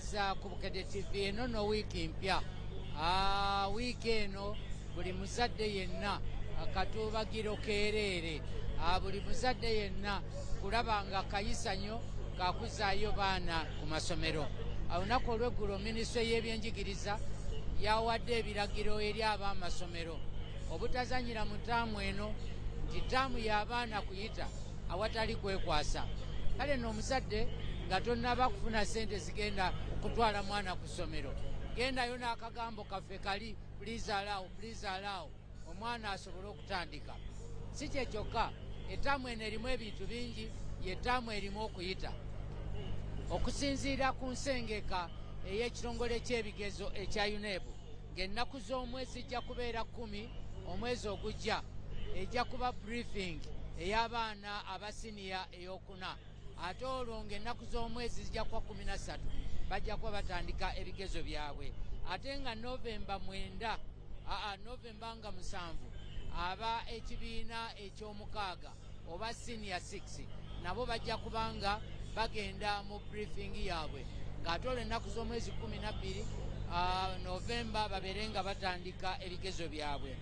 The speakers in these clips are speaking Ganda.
Tukwaniriza ku Bukedde TV. Eno no wiiki mpya. Wiiki eno buli muzadde yenna katuubagiro keereere. Buli muzadde yenna kulaba nga kayisanyo kakuzaayo baana ku masomero. Olunaku olw'eggulo minisitule y'ebyenjigiriza yawadde ebiragiro eri ab'amasomero obutazanyira mu ttaamu eno, nti ttaamu y'abaana kuyita awatali kwekwasa. Kale nno omuzadde nga tonnaba kufuna ssente zigenda okutwala mwana ku ssomero, gendayo n'akagambo kaffe kali "Please allow, please allow", omwana asobole okutandika. Si kye kyokka, ettaamu eno erimu ebintu bingi, yettaamu erimu okuyita. Okusinziira ku nsengeka ey'ekitongole ky'ebigezo ekya UNEB, ng'ennaku z'omwezi zijja kubeera 10 omwezi ogujja, ejja kuba briefing ey'abaana aba siniya ey'okuna, ate olwo ng'ennaku z'omwezi zijja kuba 13 bajja kuba batandika ebigezo byabwe, ate nga Novemba 9, aa Novemba nga 7, aba ekibiina eky'omukaaga oba senior 6 nabo bajja kubanga bagenda mu briefing yaabwe, ng'ate olwo ennaku z'omwezi 12 Novemba babeere nga batandika ebigezo byabwe.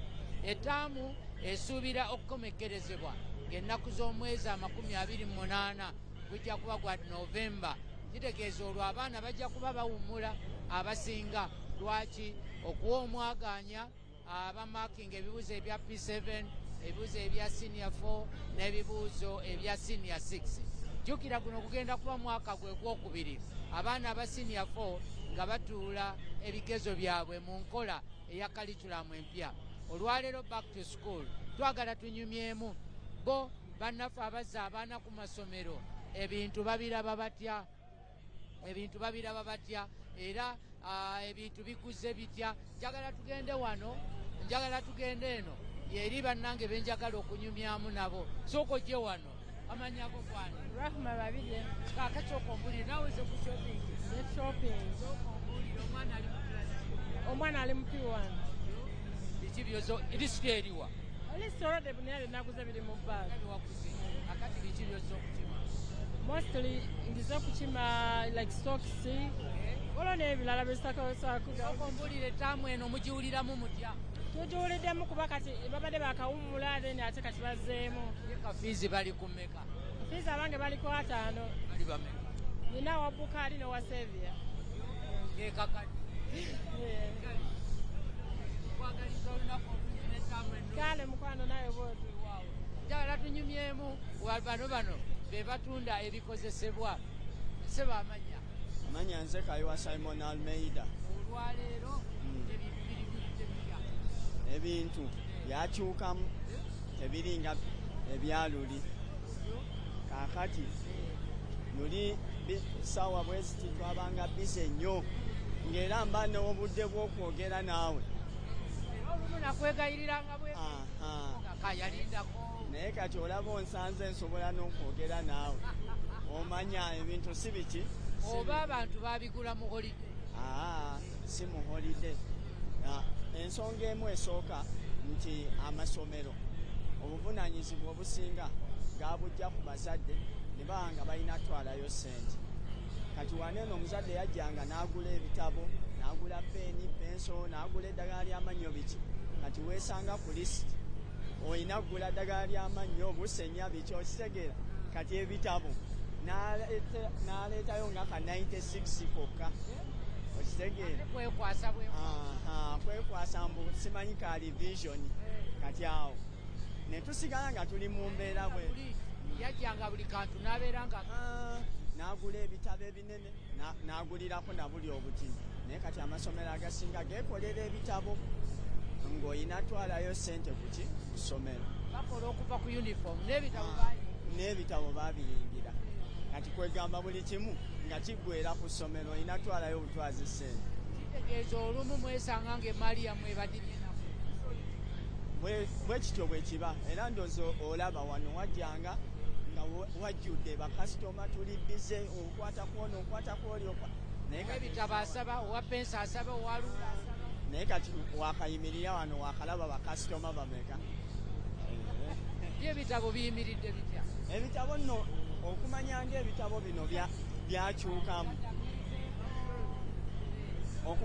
Ettaamu esuubira okukomekkerezebwa ng'ennaku z'omwezi 28 gujja kuba gwa Novemba. Kitegeeza olwo abaana bajja kuba bawummula abasinga. Lwaki? Okuwa omwaganya abamakinga ebibuuzo ebya P7, ebibuuzo ebya senior 4 n'ebibuuzo ebya senior 6. Jjukira guno gugenda kuba mwaka gwe gwokubiri abaana aba senior 4 nga batuula ebigezo byabwe mu nkola eya curriculum empya. Olwaleero back to school twagala tunyumyemu bo bannaffe abazza abaana ku masomero, ebintu babiraba batya? Ebintu babiraba batya? Era ebintu bikuze bitya? Njagala tugende wano, njagala tugende eno yeri bannange benjagala okunyumyamu nabo. Sooka ojje wano, amanyago gwani? Rahma Babirye. Kaakati sooka ombuulire, naawe ze ku shopping? Ne shopping. Sooka ombuulire, omwana ali mu class? Omwana ali mu P1. Biki byozo? Lisiti eriwa? List already naye naguze, biri mu bag. Waguze. Akati biki byozza okukima? Mostly ngize kukima like socks. Waliwo n'ebirala byesitakosaku. Sooka ombuulire, ettaamu eno mugiwuliramu mutya? Tugiwuliddemu kuba kati babadde bakawummula, then ate kati bazzeemu. Ye ka fees bali ku mmeka? Fees abange baliko 50. Bali bameka? Nina wa Bukali ne wa Sevia. Gekakati kwagaliza olunaku olungi n'ettaamu eno. Kale mukwano, nawe bwoti. Njagala tunyumyemu bano be batunda ebikozesebwa. Seba, amanya? Amanya nze Kayiwa Simon Almeida. Olwaleero ebintu biri bitya? Ebintu byakyukamu, tebiringa ebyaluli. Kaakati luli saawa bweziti twabanga busy nnyo, ng'era mba n'obudde bw'okwogera naawe. Era olumu nakwegayiriranga bwe kayalindako. Naye kati olaba onsanze nsobola n'okwogera naawe. Omanya ebintu si biki. Oba abantu babigula mu holiday? Aa, si mu holiday. Ensonga emu esooka nti amasomero obuvunaanyizibwa obusinga gabujja ku bazadde, ne baba nga balina twalayo ssente. Kati wano eno omuzadde yajjanga n'agula ebitabo, n'agula peeni, penso, n'agula eddagala ly'amannyo, biki. Kati weesanga ku lisiti olina kugula ddagala ly'amannyo, busenya, biki, okitegeera? Kati ebitabo n'aleetayo nga ka 96 kokka, okitegeera? Kwekwasa bwe. Aha, kwekwasa mbu simanyi ka revision. Kati awo ne tusigala nga tuli mu mbeera bwe. Buli yajjanga buli kantu n'abeera nga n'agula ebitabo ebinene, n'agulirako na buli obutini. Naye kati amasomero agasinga geekolera ebitabo, ng'olina twalayo ssente kuki? Ku ssomero. Bakola okuva ku uniform n'ebitabo bayi. N'ebitabo babiyingira. Kati kwegamba buli kimu nga kiggwera ku ssomero, olina twalayo obutwazi ssente. Kitegeeza olumu mwesanga ng'emaali yammwe ebadibye nako. Bwe kityo bwe kiba. Era ndowooza olaba wano wajjanga nga wajjudde bakasitoma, tuli busy, okwata kwono, okwata kwoli, naye kati Ebitabo asaba, owa pensa asaba, owa ruler asaba. Naye kati wakayimirira wano wakalaba bakasitoma bameka? Byo ebitabo biyimiridde bitya? Ebitabo nno, okumanya ngaebitabo bino byakyukamu.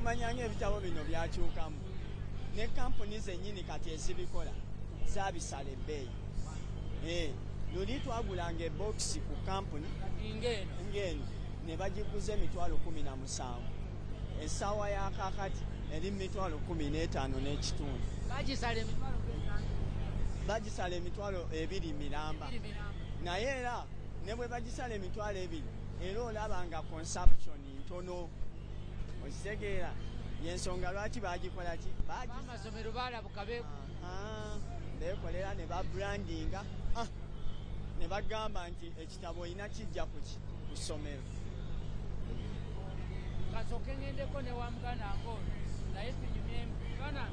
Okumanya ng'ebitabo bino byakyukamu, ne kampuni zennyini kati ezibikola zaabisala ebbeeyi. Luli twagulanga ebokisi ku kampuni ng'eno ne bagiguza 17,000. Essaawa ya kaakati eri 15,500. Bagisala 20,000 miramba. Naye era ne bwe bagisala 20,000 era olaba nga consumption ntono. Okitegeera? Y'ensonga lwaki bagikola ki? Amasomero balabuka beekolera ne babrandinga, ne bagamba nti ekitabo olina kijja ku ssomero. Kasooke ngendeko ne wa muganda wange ono naye tunyumyemu. Muganda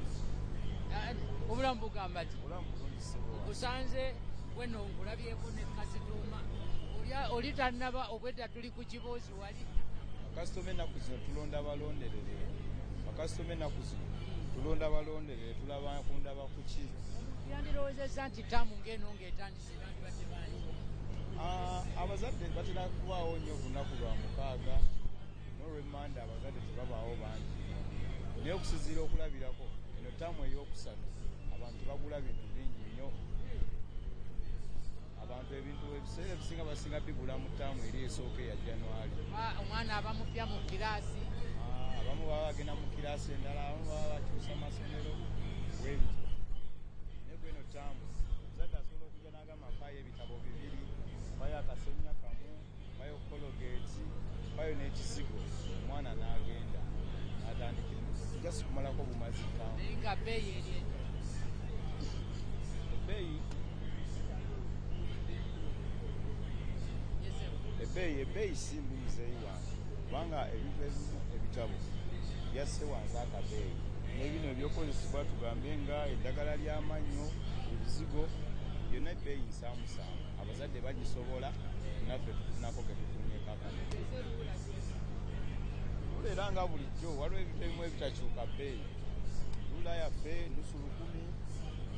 obulamu bugamba ki? Nkusanze weno nkulabyeko ne kasituuma oli tannaba obwedda tuli ku kiboozi wali. Bakasitoma ennaku zino tulonda balonderere. Bakasitoma ennaku zino tulonda balonderere, tulaba kundaba ku ki. Yandirowoozezza nti ttaamu ng'eno ng'etandise bandibadde bangi. Abazadde batera kubaawo nnyo olunaku lwa mukaaga n'olw'emmanda, abazadde tebabaawo bangi nnyo. Naye okusinziira okulabirako eno ttaamu ey'okusatu abantu bagula bintu bingi nnyo. Abantu ebintu ebiseera ebisinga basinga bigula mu ttaamu eri esooka eya January. Omwana aba mupya mu kiraasi. Abamu baba bagenda mu kiraasi endala, abamu baba bakyusa masomero bwebityo. Naye gweno ttaamu omuzadde asobola okujja n'agamba mpaayo ebitabo bibiri, mpaayo akasenya kamu, mpaayo kologeeti, mpaayo n'ekizigo, omwana n'agenda n'atandikira just kumalako bumazi ttaamu. Naye nga bbeeyi eri ebbeeyi ebbeeyi si mbi muzeeyi wange, kubanga ebintu ebimu ebitabo byasse wansi akabeeyi n'ebino ebyokozesebwa tugambe nga eddagala ly'amannyo, ebizigo byonna ebbeeyi nsaamusaamu, abazadde bagisobola, naffe tufunako ke tufunyeko akabeeyi. Lula era nga bulijjo waliwo ebintu ebimu ebitakyuka bbeeyi. Lula yaffe 500,000,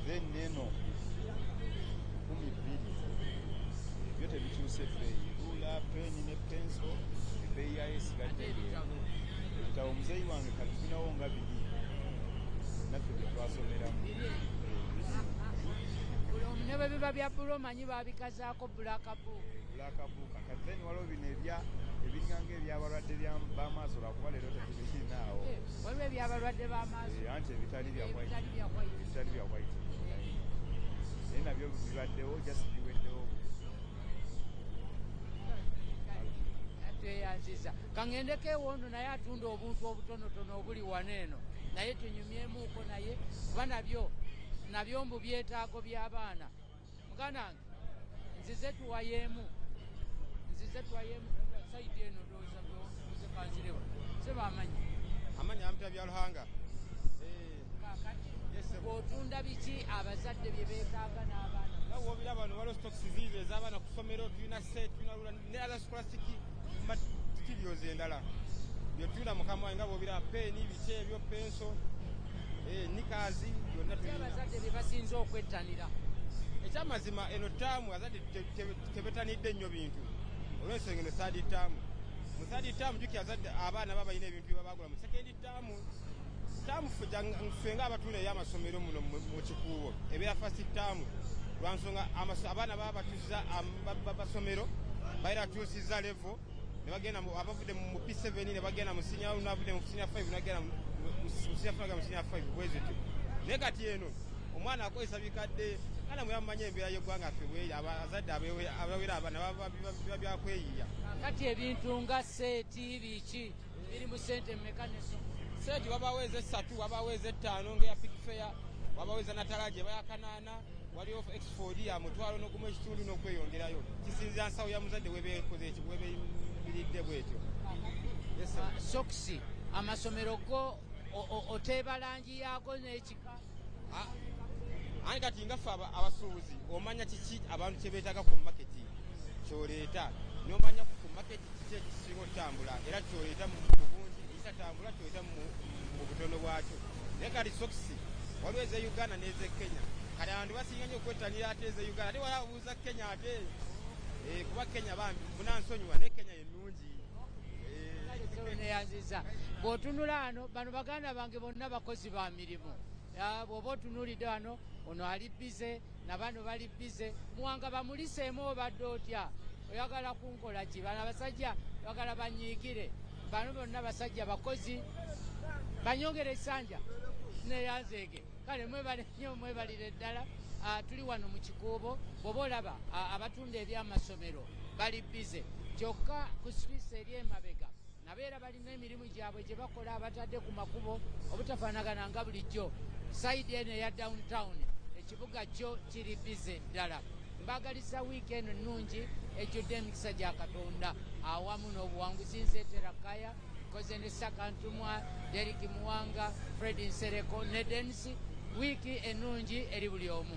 then neno 20,000. Ebyo tebikyusa ebbeeyi. Lula, peni ne penso ebbeeyi yayo esigadde emu. Ebitabo muzeeyi wange kati tulinawo nga biri naffe bye twasomeramu. Ne bwe biba bya bbulu omanyi babikazaako black book. Black book. Kati then waliwo bino ebiringa ng'ebyabalwadde b'amaaso lwakuba leero tetubirinaawo. Waliwo ebyabalwadde b'amaaso. Anti ebitali bya white. Ebitali bya white. Naye nabyo bibaddewo just biweddewo. Tweyanziza. Kangendeko ewondo naye atunda obuntu obutonotono obuli wano eno naye tunyumyemuuko naye kuba nabyo mbu byetaago by'abaana. Muganda wange nzize tuwayeemu sayidi eno ndowooza kanzirewo sebamanyi amanyi ampita bya Luhanga. Kaakati bw'otunda biki abazadde bye beetaaga n'abaana? Nga bw'obiraba wano waliwo stocks ziizo ez'abaana ku ssomero, tulina set, tulina rula ne other scholastic materials endala byetulina mukama wange nga bw'obiraba peeni, biki ebyo, penso, nikazi byonna tulina. Abazadde bye basinze okwettanira. Ekyamazima eno ttaamu abazadde tebetanidde nnyo bintu olw'ensonga eno third term. Mu third term jjukira abazadde abaana baba balina ebintu bye bagula mu second term. Term ffe ng'abatunda ey'amasomero muno mu Kikuubo ebeera first term lwa nsonga abaana baba batuusiza basomero baira batuusiza level ne bagenda abavudde mu P7 ne bagenda mu senior 1 n'avudde mu senior 5 n'agenda mu senior 5 mu senior 5 bwe zityo. Naye kati eno omwana akozesa bikadde ana muyamanya embeera y'eggwanga ffe bwe abazadde abawera abaana biba byakweyiya. Kati ebintu nga seeti biki biri mu ssente mmeka neso? Seeti wabaawo ez'essatu, wabaawo ez'ettaano ng'eya Pick Fair, wabaawo eza Natalaje eba ya kanaana, waliwo Exford ya 1,500 n'okweyongerayo. Kisinziira nsawo ya muzadde w'eba ekoze eki w'eba eyimiridde bw'etyo. Sokisi amasomero go oteeba langi yaago n'ekika. Anti kati nga ffe abasuubuzi omanya kiki abantu kye beetaaga ku maketi ky'oleeta, n'omanya ku maketi kiki ekisinga okutambula era ky'oleeta mu bungi, ekitatambula ky'oleeta mu butono bwakyo. Naye kati sokisi waliwo ez'e Uganda n'ez'e Kenya. Kati abantu basinga nnyo okwettanira ate ez'e Uganda, ate waliwo ababuuza Kenya ate kuba Kenya bambi munansonyiwa naye Kenya ye nnungi. Sebo neyanziza. Bw'otunula ano, bano baganda bange bonna bakozi ba mirimu. Bw'oba otunuulidde wano, ono ali busy, na bano bali busy. Muwanga bamuliseemu, obadde otya? Oyagala kunkola ki? Bano abasajja bagala banyiikire. Bano bonna basajja bakozi, banyongera essanja neyanzeege. Kale mwebale nnyo, mwebalire ddala. Tuli wano mu Kikuubo. Bw'oba olaba abatunda ebyamasomero bali busy, kyokka ku streets eri emabega nabeera balina emirimu gyabwe gye bakola, abatadde ku makubo obutafaanagana nga bulijjo. Side eno eya downtown, ekibuga kyo kiri busy ddala. Mbaagaliza wiiki eno ennungi ejjudde emikisa gya Katonda awamu n'obuwanguzi. Nze Terakaya, nkoze ne Saka Ntumwa, Derik Muwanga, Fred Nsereko ne Denis. Wiiki ennungi eri buli omu.